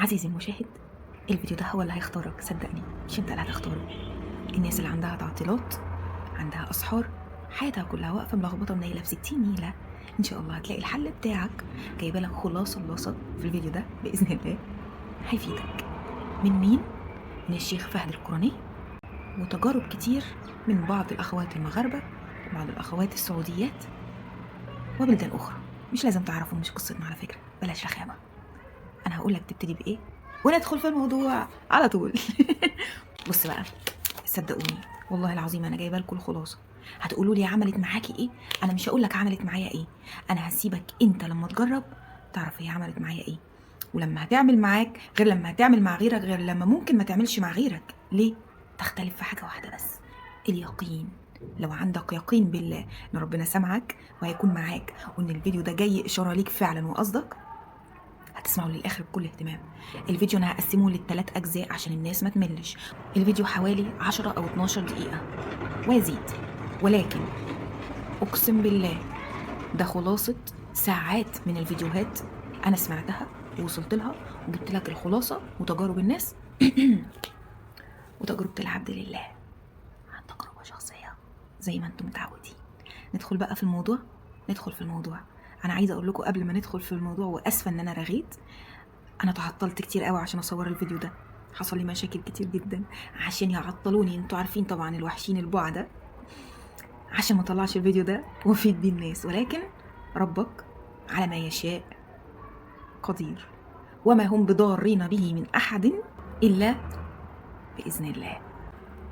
عزيزي المشاهد، الفيديو ده هو اللي هيختارك، صدقني مش انت اللي هتختاره. الناس اللي عندها تعطيلات، عندها اسحار، حياتها كلها واقفة ملخبطة منيله في 60 نيله، ان شاء الله هتلاقي الحل بتاعك. جايبه لك خلاصه خلاصه في الفيديو ده باذن الله هيفيدك. من مين؟ من الشيخ فهد القرني، وتجارب كتير من بعض الاخوات المغاربة، بعض الاخوات السعوديات، وبلدان اخرى مش لازم تعرفوا، مش قصتنا على فكرة، بلاش رخامه. انا هقول لك تبتدي بايه وندخل في الموضوع على طول. بص بقى، صدقوني والله العظيم انا جايبه لكم الخلاصة. هتقولوا لي عملت معاكي ايه؟ انا مش هقول لك عملت معايا ايه، انا هسيبك انت لما تجرب تعرف هي عملت معايا ايه. ولما هتعمل معاك غير لما هتعمل مع غيرك، غير لما ممكن ما تعملش مع غيرك. ليه؟ تختلف في حاجة واحدة بس، اليقين. لو عندك يقين بالله ان ربنا سامعك وهيكون معاك، وان الفيديو ده جاي اشارة ليك فعلا وقصدك، هتسمعه للاخر بكل اهتمام. الفيديو انا هقسمه للثلاث اجزاء عشان الناس ما تملش. الفيديو حوالي 10 او 12 دقيقة ويزيد، ولكن اقسم بالله ده خلاصه ساعات من الفيديوهات انا سمعتها ووصلت لها، وجبت لك الخلاصة وتجارب الناس وتجربه العبد لله عن تجربه شخصية زي ما انتم متعودين. ندخل بقى في الموضوع، ندخل في الموضوع. انا عايزه اقول لكم قبل ما ندخل في الموضوع، واسفه ان انا رغيت، انا تعطلت كتير قوي عشان اصور الفيديو ده، حصل لي مشاكل كتير جدا عشان يعطلوني، انتوا عارفين طبعا الوحشين البعده، عشان ما اطلعش الفيديو ده وافيد بيه الناس. ولكن ربك على ما يشاء قدير، وما هم بضارين به من احد الا باذن الله.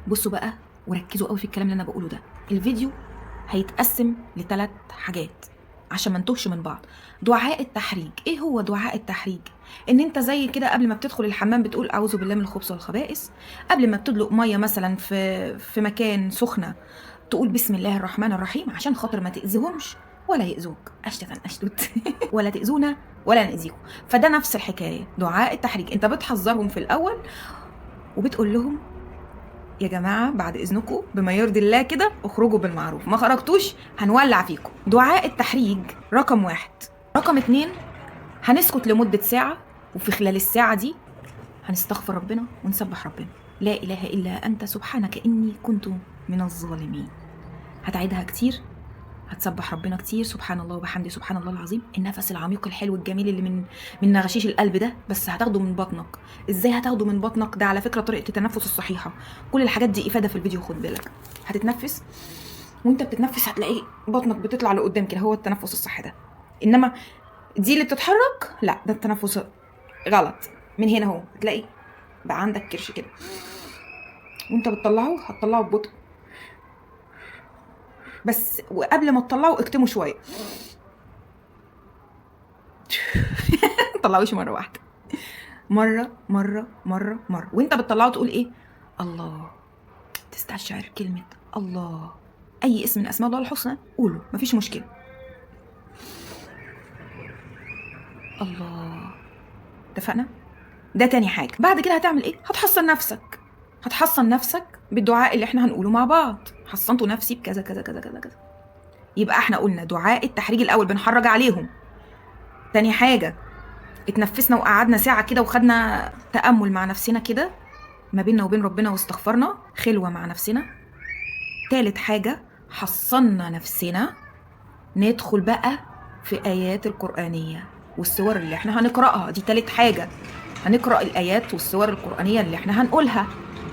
بصوا بقى وركزوا قوي في الكلام اللي انا بقوله ده. الفيديو هيتقسم لثلاث حاجات عشان ما نتوهش من بعض. دعاء التحريج. ايه هو دعاء التحريج؟ ان انت زي كده قبل ما بتدخل الحمام بتقول اعوذ بالله من الخبث والخبائث، قبل ما بتدلق مية مثلا في مكان سخنة تقول بسم الله الرحمن الرحيم، عشان خاطر ما تاذيهمش ولا ياذوك، اشتت اشتت ولا تاذونا ولا ناذيكم. فده نفس الحكاية، دعاء التحريج. انت بتحذرهم في الاول وبتقول لهم يا جماعة بعد اذنكم بما يرضي الله كده اخرجوا بالمعروف، ما خرجتوش هنولع فيكم. دعاء التحريج رقم 1. رقم 2، هنسكت لمدة ساعة، وفي خلال الساعة دي هنستغفر ربنا ونسبح ربنا، لا اله الا انت سبحانك اني كنت من الظالمين. هتعيدها كتير، هتسبح ربنا كتير، سبحان الله وبحمده سبحان الله العظيم. النفس العميق الحلو الجميل اللي من نغشيش القلب ده، بس هتاخده من بطنك. ازاي هتاخده من بطنك؟ ده على فكرة طريقه التنفس الصحيحة. كل الحاجات دي افاده في الفيديو، خد بالك. هتتنفس وانت بتتنفس هتلاقي بطنك بتطلع لقدام كده، هو التنفس الصح ده. انما دي اللي بتتحرك لا، ده التنفس غلط. من هنا اهو هتلاقي بقى عندك كرش كده، وانت بتطلعه هتطلعه ببطء بس، وقبل ما تطلعه اكتمه شوية. طلعوش مرة واحدة، مرة مرة مرة مرة. وانت بتطلعه تقول ايه؟ الله. تستشعر كلمة الله، اي اسم من اسماء الله الحسنى قوله، مفيش مشكلة. الله، اتفقنا؟ ده تاني حاجة. بعد كده هتعمل ايه؟ هتحصن نفسك. هتحصن نفسك بالدعاء اللي احنا هنقوله مع بعض. حصنت نفسي بكذا كذا كذا كذا كذا. يبقى احنا قلنا دعاء التحريج الاول بنحرج عليهم. تاني حاجة اتنفسنا وقعدنا ساعة كده وخدنا تامل مع نفسنا كده ما بيننا وبين ربنا، واستغفرنا، خلوه مع نفسنا. تالت حاجة حصنا نفسنا. ندخل بقى في ايات القرانية والسور اللي احنا هنقراها. دي تالت حاجة، هنقرا الايات والسور القرانية اللي احنا هنقولها.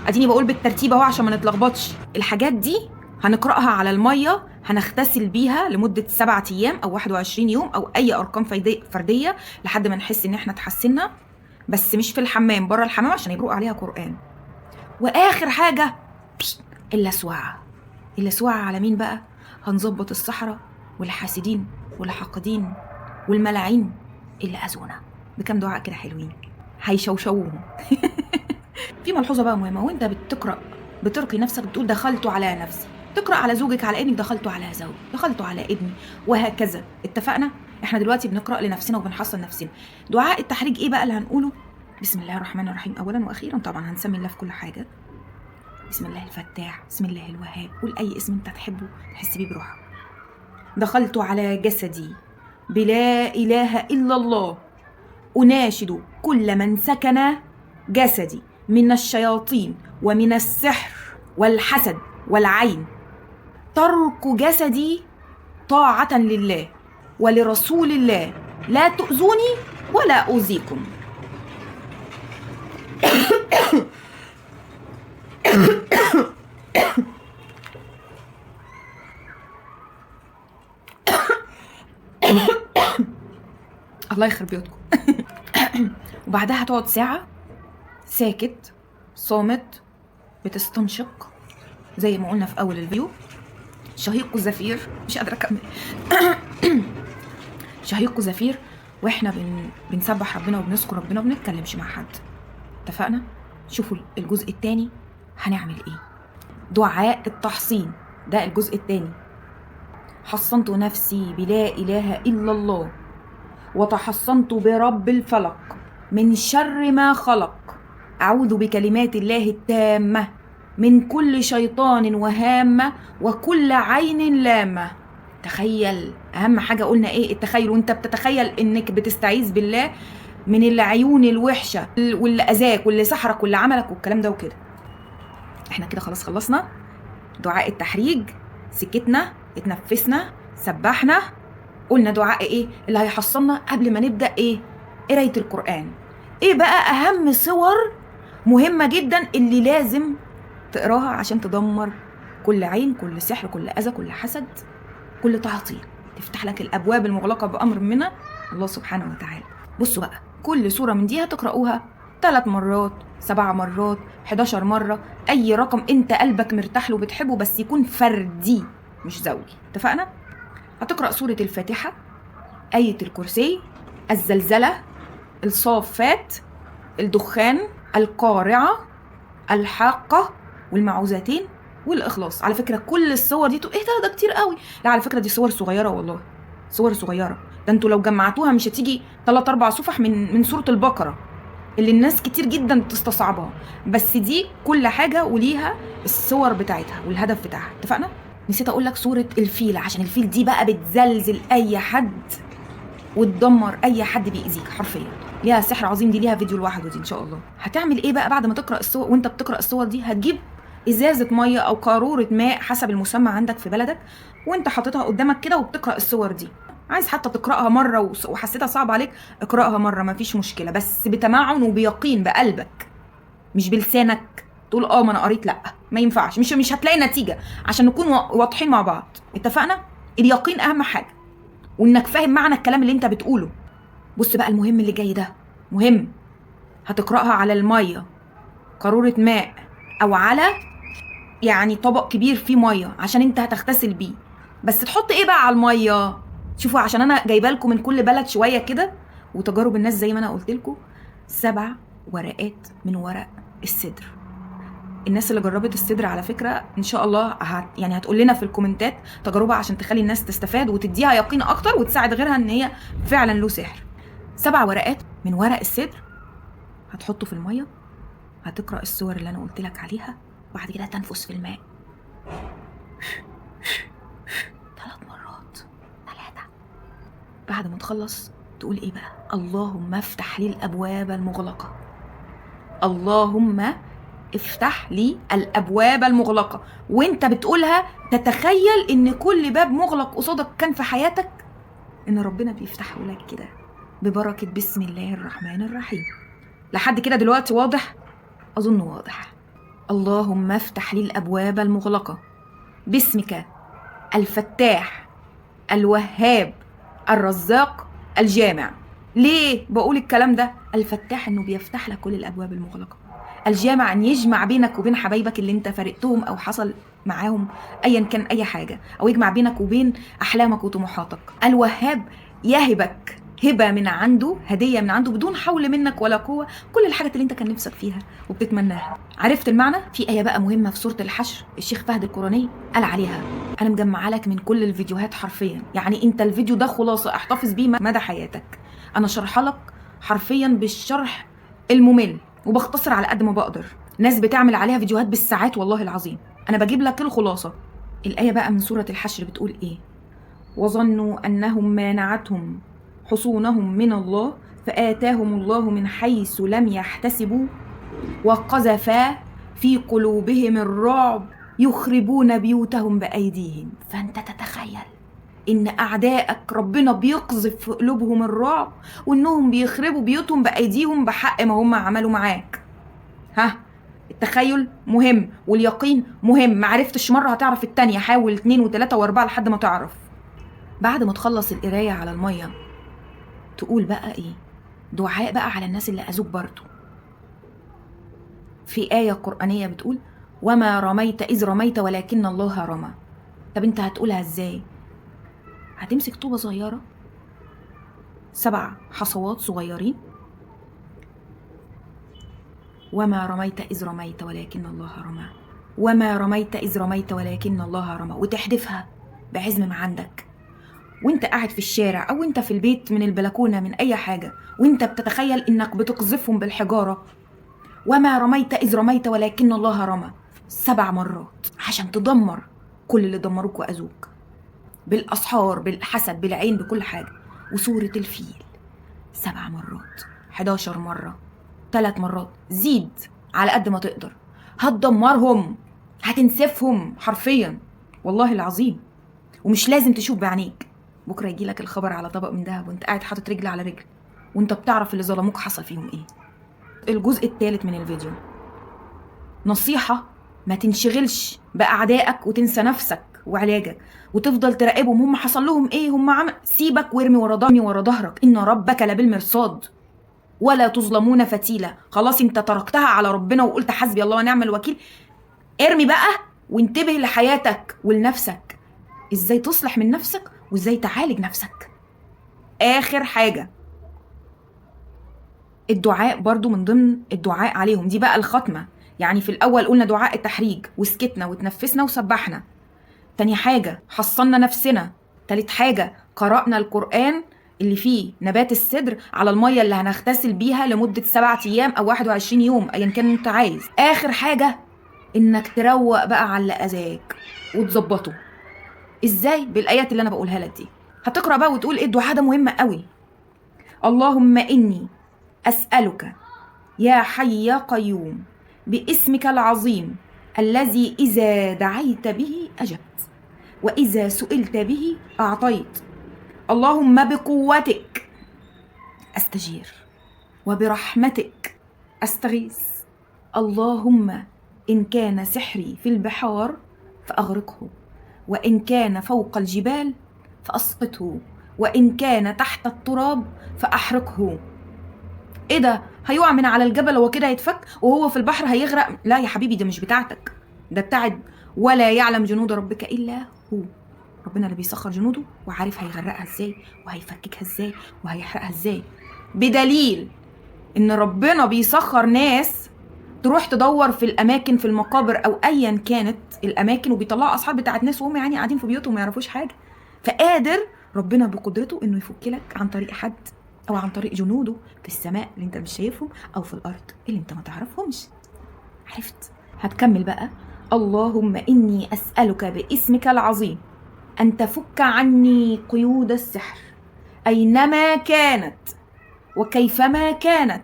اديني بقول بالترتيب اهو عشان ما نتلخبطش. الحاجات دي هنقراها على المية، هنغتسل بيها لمدة 7 ايام او 21 يوم او اي ارقام فردية لحد ما نحس ان احنا اتحسنا، بس مش في الحمام، بره الحمام عشان يبرق عليها قران. واخر حاجة اللسوعه. اللسوعه على مين بقى؟ هنظبط الصحراء والحاسدين والحاقدين والملاعين اللي اذونا بكام دعاء كده حلوين هيشوشوهم. في ملحوظة بقى مهمة، وانت بتقرا بترقي نفسك بتقول دخلت على نفسي، تقرا على زوجك على ابنك دخلت على زوجي، دخلت على ابني، وهكذا. اتفقنا؟ احنا دلوقتي بنقرا لنفسنا وبنحصن نفسنا. دعاء التحريج ايه بقى اللي هنقوله؟ بسم الله الرحمن الرحيم اولا واخيرا، طبعا هنسمي الله في كل حاجة. بسم الله الفتاح، بسم الله الوهاب، قول اي اسم انت تحبه تحس بيه بروحك. دخلت على جسدي بلا اله الا الله، أناشد كل من سكن جسدي من الشياطين ومن السحر والحسد والعين ترك جسدي طاعة لله ولرسول الله، لا تؤذوني ولا أؤذيكم. الله يخرب بيوتكم. وبعدها هتقعد ساعة ساكت صامت بتستنشق زي ما قلنا في أول الفيديو، شهيق وزفير، مش قادرة أكمل. شهيق وزفير واحنا بنسبح ربنا وبنذكر ربنا وبنتكلمش مع حد. اتفقنا؟ شوفوا الجزء الثاني هنعمل ايه. دعاء التحصين، ده الجزء الثاني. حصنت نفسي بلا إله إلا الله، وتحصنت برب الفلق من شر ما خلق، أعوذ بكلمات الله التامة من كل شيطان وهامة وكل عين لامة. تخيل، أهم حاجة قلنا إيه؟ التخيل. وإنت بتتخيل إنك بتستعيذ بالله من العيون الوحشة واللي أذاك واللي سحرك واللي عملك والكلام ده وكده. إحنا كده خلاص خلصنا دعاء التحريج، سكتنا، اتنفسنا، سبحنا، قلنا دعاء إيه اللي هيحصلنا قبل ما نبدأ إيه؟ قراية القرآن. إيه بقى أهم صور مهمة جدا اللي لازم تقراها عشان تدمر كل عين، كل سحر، كل أذى، كل حسد، كل تعطيل، تفتح لك الأبواب المغلقة بأمر من الله سبحانه وتعالى. بصوا بقى، كل سورة من دي هتقرأوها 3 مرات، 7 مرات، 11 مرة، أي رقم أنت قلبك مرتاح له بتحبه، بس يكون فردي مش زوجي. اتفقنا؟ هتقرأ سورة الفاتحة، آية الكرسي، الزلزلة، الصافات، الدخان، القارعة، الحاقة، والمعوذتين، والإخلاص. على فكرة كل الصور دي ايه ده كتير قوي. لا على فكرة دي صور صغيرة والله، صور صغيرة، ده انتوا لو جمعتوها مش هتيجي 3-4 صفح من سورة البقرة اللي الناس كتير جدا بتستصعبها، بس دي كل حاجة وليها الصور بتاعتها والهدف بتاعها. اتفقنا؟ نسيت اقول لك سورة الفيل، عشان الفيل دي بقى بتزلزل اي حد وتدمر اي حد بيأذيك حرفيا، ليها سحر عظيم، دي ليها فيديو لوحده دي ان شاء الله. هتعمل ايه بقى بعد ما تقرأ الصور؟ وانت بتقرأ الصور دي هتجيب ازازة مية او قارورة ماء حسب المسمى عندك في بلدك، وانت حاططها قدامك كده وبتقرأ الصور دي. عايز حتى تقرأها مرة وحسيتها صعب عليك اقرأها مرة، مفيش مشكلة، بس بتمعن وبيقين بقلبك مش بلسانك تقول ما انا قريت، لا ما ينفعش، مش هتلاقي نتيجة. عشان نكون واضحين مع بعض، اتفقنا؟ اليقين اهم حاجة، وانك فاهم معنى الكلام اللي انت بتقوله. بص بقى المهم اللي جاي ده مهم، هتقرأها على المية، قارورة ماء، او على يعني طبق كبير فيه مية عشان انت هتغتسل بيه. بس تحط ايه بقى على المية؟ شوفوا عشان انا جايبه لكم من كل بلد شوية كده وتجارب الناس زي ما انا قلت لكم. 7 ورقات من ورق السدر. الناس اللي جربت السدر على فكرة ان شاء الله يعني هتقول لنا في الكومنتات تجربه عشان تخلي الناس تستفاد وتديها يقين اكتر وتساعد غيرها ان هي فعلا له سحر. 7 ورقات من ورق السدر هتحطه في المية، هتقرا السور اللي انا قلت لك عليها، وبعد كده تنفس في الماء 3 مرات، 3. بعد ما تخلص تقول ايه بقى؟ اللهم افتح لي الابواب المغلقة، اللهم افتح لي الابواب المغلقة. وانت بتقولها تتخيل ان كل باب مغلق قصادك كان في حياتك ان ربنا بيفتحه لك كده ببركة بسم الله الرحمن الرحيم. لحد كده دلوقتي واضح؟ اظن واضح. اللهم افتح لي الابواب المغلقة باسمك الفتاح الوهاب الرزاق الجامع. ليه بقول الكلام ده؟ الفتاح انه بيفتح لك كل الابواب المغلقة، الجامع ان يجمع بينك وبين حبايبك اللي انت فارقتهم او حصل معاهم ايا كان اي حاجة، او يجمع بينك وبين احلامك وطموحاتك. الوهاب يهبك هبه من عنده، هديه من عنده بدون حول منك ولا قوة، كل الحاجات اللي انت كان نفسك فيها وبتتمناها. عرفت المعنى؟ في ايه بقى مهمة في سورة الحشر الشيخ فهد القرني قال عليها، انا مجمعة لك من كل الفيديوهات حرفيا، يعني انت الفيديو ده خلاصه احتفظ بيه مدى حياتك. انا شرح لك حرفيا بالشرح الممل وبختصر على قد ما بقدر، ناس بتعمل عليها فيديوهات بالساعات والله العظيم، انا بجيب لك الخلاصة. الايه بقى من سورة الحشر بتقول ايه؟ وظنوا انهم مانعتهم حصونهم من الله فآتاهم الله من حيث لم يحتسبوا وقذف في قلوبهم الرعب يخربون بيوتهم بأيديهم. فأنت تتخيل إن أعدائك ربنا بيقذف في قلوبهم الرعب وإنهم بيخربوا بيوتهم بأيديهم بحق ما هم عملوا معاك. ها، التخيل مهم واليقين مهم. معرفتش مرة هتعرف التانية، حاول 2 و3 و4 لحد ما تعرف. بعد ما تخلص القراية على المية تقول بقى إيه؟ دعاء بقى على الناس اللي أذوك برضو. في آية قرآنية بتقول وما رميت إذ رميت ولكن الله رمى. طب انت هتقولها ازاي؟ هتمسك طوبة صغيرة، 7 حصوات صغيرين، وما رميت إذ رميت ولكن الله رمى، وما رميت إذ رميت ولكن الله رمى، وتحدفها بعزم ما عندك وانت قاعد في الشارع او انت في البيت من البلكونة من اي حاجة، وانت بتتخيل انك بتقذفهم بالحجارة. وما رميت إذ رميت ولكن الله رمى 7 مرات عشان تدمر كل اللي دمروك وأذوك بالأسحار بالحسد بالعين بكل حاجة. وسورة الفيل 7 مرات، 11 مرة، 3 مرات، زيد على قد ما تقدر. هتدمرهم، هتنسفهم حرفيا والله العظيم. ومش لازم تشوف بعينيك، بكرة يجيلك الخبر على طبق من ذهب وانت قاعد حاطط رجل على رجل وانت بتعرف اللي ظلموك حصل فيهم ايه. الجزء الثالث من الفيديو نصيحة: ما تنشغلش بأعدائك وتنسى نفسك وعلاجك وتفضل تراقبهم هم حصل لهم ايه، هم عمل. سيبك وارمي ورا ظهرك، ان ربك لبالمرصاد ولا تظلمون فتيلة. خلاص انت تركتها على ربنا وقلت حسبي الله ونعم الوكيل. ارمي بقى وانتبه لحياتك ولنفسك، ازاي تصلح من نفسك وازاي تعالج نفسك. اخر حاجة الدعاء، برضو من ضمن الدعاء عليهم دي بقى الختمة. يعني في الأول قلنا دعاء التحريج وسكتنا وتنفسنا وسبحنا. تاني حاجة حصلنا نفسنا. تالت حاجة قرأنا القرآن اللي فيه نبات السدر على المية اللي هنغتسل بيها لمدة 7 أيام أو 21 يوم أيا كان انت عايز. آخر حاجة إنك تروق بقى على أذاك وتظبطه. إزاي؟ بالآيات اللي أنا بقولها لك دي. هتقرأ بقى وتقول إيه الدعاء ده مهم قوي. اللهم إني أسألك يا حي يا قيوم باسمك العظيم الذي إذا دعيت به أجبت وإذا سئلت به أعطيت. اللهم بقوتك أستجير وبرحمتك أستغيث. اللهم إن كان سحري في البحار فأغرقه، وإن كان فوق الجبال فأسقطه، وإن كان تحت التراب فأحرقه. ايه ده؟ هيقع من على الجبل هو كده هيتفك وهو في البحر هيغرق؟ لا يا حبيبي، ده مش بتاعتك، ده بتاعت ولا يعلم جنود ربك الا هو. ربنا اللي بيسخر جنوده وعارف هيغرقها ازاي وهيفككها ازاي وهيحرقها ازاي. بدليل ان ربنا بيسخر ناس تروح تدور في الاماكن في المقابر او ايا كانت الاماكن، وبيطلعوا اصحاب بتاعت ناس وهم يعني قاعدين في بيوتهم ما يعرفوش حاجة. فقادر ربنا بقدرته انه يفك لك عن طريق حد او عن طريق جنوده في السماء اللي انت مش شايفهم او في الارض اللي انت ما تعرفهمش. عرفت؟ هتكمل بقى. اللهم اني اسالك باسمك العظيم ان تفك عني قيود السحر اينما كانت وكيفما كانت،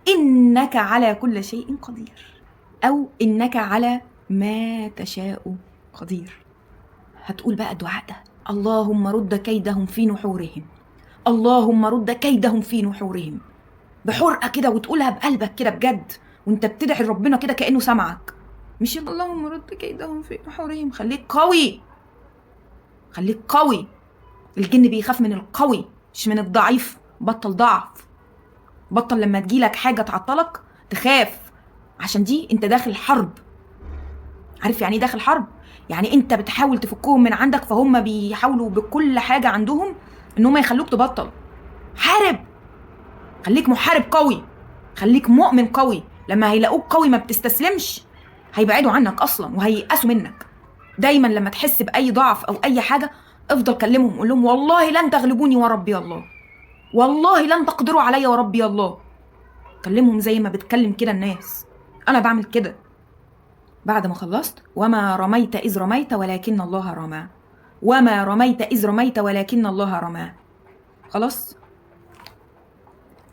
انك على كل شيء قدير، او انك على ما تشاء قدير. هتقول بقى الدعاء ده: اللهم رد كيدهم في نحورهم، اللهم رد كيدهم في نحورهم، بحرقه كده، وتقولها بقلبك كده بجد وانت بتدعي ربنا كده كانه سامعك، مش اللهم رد كيدهم في نحورهم. خليك قوي، خليك قوي. الجن بيخاف من القوي مش من الضعيف. بطل ضعف، بطل لما تجيلك حاجة تعطلك تخاف، عشان دي انت داخل حرب. عارف يعني ايه داخل حرب؟ يعني انت بتحاول تفكهم من عندك، فهم بيحاولوا بكل حاجة عندهم ان هم يخلوك تبطل. حارب، خليك محارب قوي، خليك مؤمن قوي. لما هيلاقوك قوي ما بتستسلمش هيبعدوا عنك اصلا وهييأسوا منك. دايما لما تحس باي ضعف او اي حاجة افضل كلمهم، قول لهم والله لن تغلبوني وربي الله، والله لن تقدروا عليا وربي الله. كلمهم زي ما بتكلم كده الناس، انا بعمل كده. بعد ما خلصت: وما رميت اذ رميت ولكن الله رمى، وما رميت إذ رميت ولكن الله رمى. خلاص؟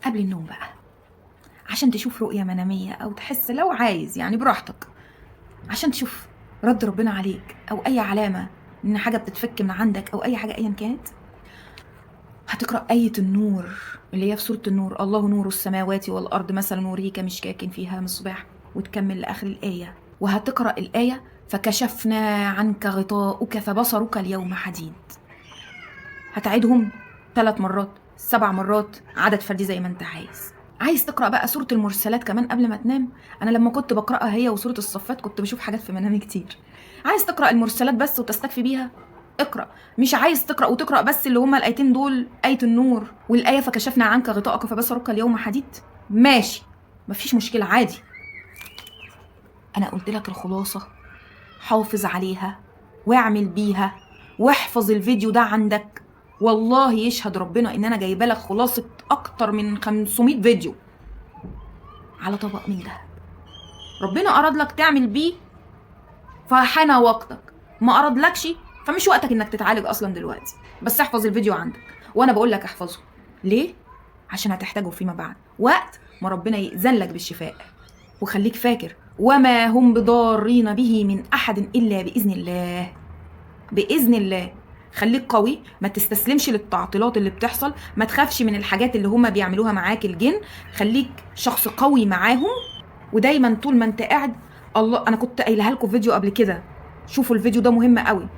قبل النوم بقى عشان تشوف رؤية منامية أو تحس لو عايز، يعني براحتك، عشان تشوف رد ربنا عليك أو أي علامة إن حاجة بتتفك من عندك أو أي حاجة أيا كانت. هتقرأ آية النور اللي هي في سورة النور، الله نور السماوات والأرض مثل نوره كمشكاة فيها مصباح، وتكمل لآخر الآية. وهتقرأ الآية فكشفنا عنك غطاؤك فبصرك اليوم حديد. هتعيدهم 3 مرات، 7 مرات، عدد فردي زي ما انت عايز. عايز تقرأ بقى سورة المرسلات كمان قبل ما تنام، أنا لما كنت بقرأها هي وسورة الصفات كنت بشوف حاجات في منامي كتير. عايز تقرأ المرسلات بس وتستكفي بيها اقرأ، مش عايز تقرأ وتقرأ بس اللي هما الآيتين دول، آية النور والآية فكشفنا عنك غطاءك فبصرك اليوم حديد، ماشي مفيش مشكلة عادي. أنا قلت لك الخلاصة، حافظ عليها واعمل بيها واحفظ الفيديو ده عندك. والله يشهد ربنا إن أنا جايبة لك خلاصة أكتر من 500 فيديو على طبق من دهب. ربنا أراد لك تعمل بيه فحان وقتك، ما أراد لكش فمش وقتك إنك تتعالج أصلا دلوقتي. بس احفظ الفيديو عندك، وأنا بقول لك احفظه ليه؟ عشان هتحتاجه فيما بعد وقت ما ربنا يأذن لك بالشفاء. وخليك فاكر، وما هم بضارين به من أحد إلا بإذن الله. بإذن الله. خليك قوي، ما تستسلمش للتعطيلات اللي بتحصل، ما تخافش من الحاجات اللي هما بيعملوها معاك الجن، خليك شخص قوي معاهم. ودايما طول ما انت قاعد، الله، انا كنت قايلها لكم في فيديو قبل كده، شوفوا الفيديو ده مهم قوي.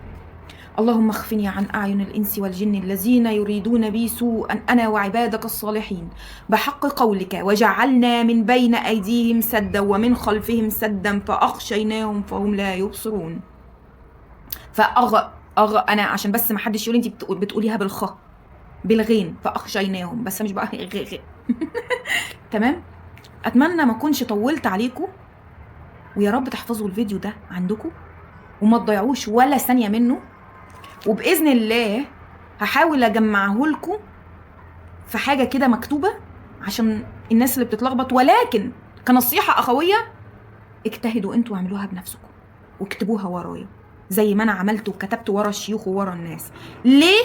اللهم اخفني عن أعين الإنس والجن الذين يريدون بي سوءا أنا وعبادك الصالحين بحق قولك وجعلنا من بين أيديهم سدا ومن خلفهم سدا فأغشيناهم فهم لا يبصرون. فأغ أغ أنا عشان بس ما حدش يقول أنت بتقوليها بالخ بالغين، فأغشيناهم، بس مش بقى غ غ. تمام. أتمنى ما أكونش طولت عليكم، ويا رب تحفظوا الفيديو ده عندكم وما تضيعوش ولا ثانية منه. وبإذن الله هحاول أجمعه لكم في حاجة كده مكتوبة عشان الناس اللي بتتلخبط، ولكن كنصيحة أخوية اجتهدوا انتوا واعملوها بنفسكم واكتبوها ورايا زي ما أنا عملت وكتبت ورا الشيوخ وورا الناس. ليه؟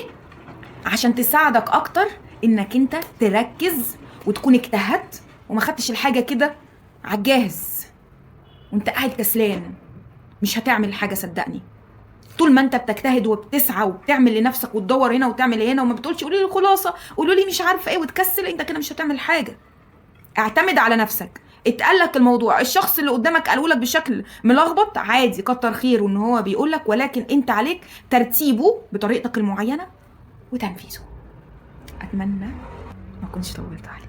عشان تساعدك أكتر إنك انت تركز وتكون اجتهدت وما خدتش الحاجة كده عالجاهز وانت قاعد كسلان، مش هتعمل حاجة صدقني. طول ما انت بتجتهد وبتسعى وبتعمل لنفسك وتدور هنا وتعمل هنا وما بتقولش قولي لي الخلاصة، قولوا لي مش عارفه ايه وتكسل، انت كده مش هتعمل حاجة. اعتمد على نفسك. اتقال لك الموضوع، الشخص اللي قدامك قاله لك بشكل ملخبط عادي، كتر خيره ان هو بيقول لك، ولكن انت عليك ترتيبه بطريقتك المعينة وتنفيذه. اتمنى ما كنتش طولت عليك.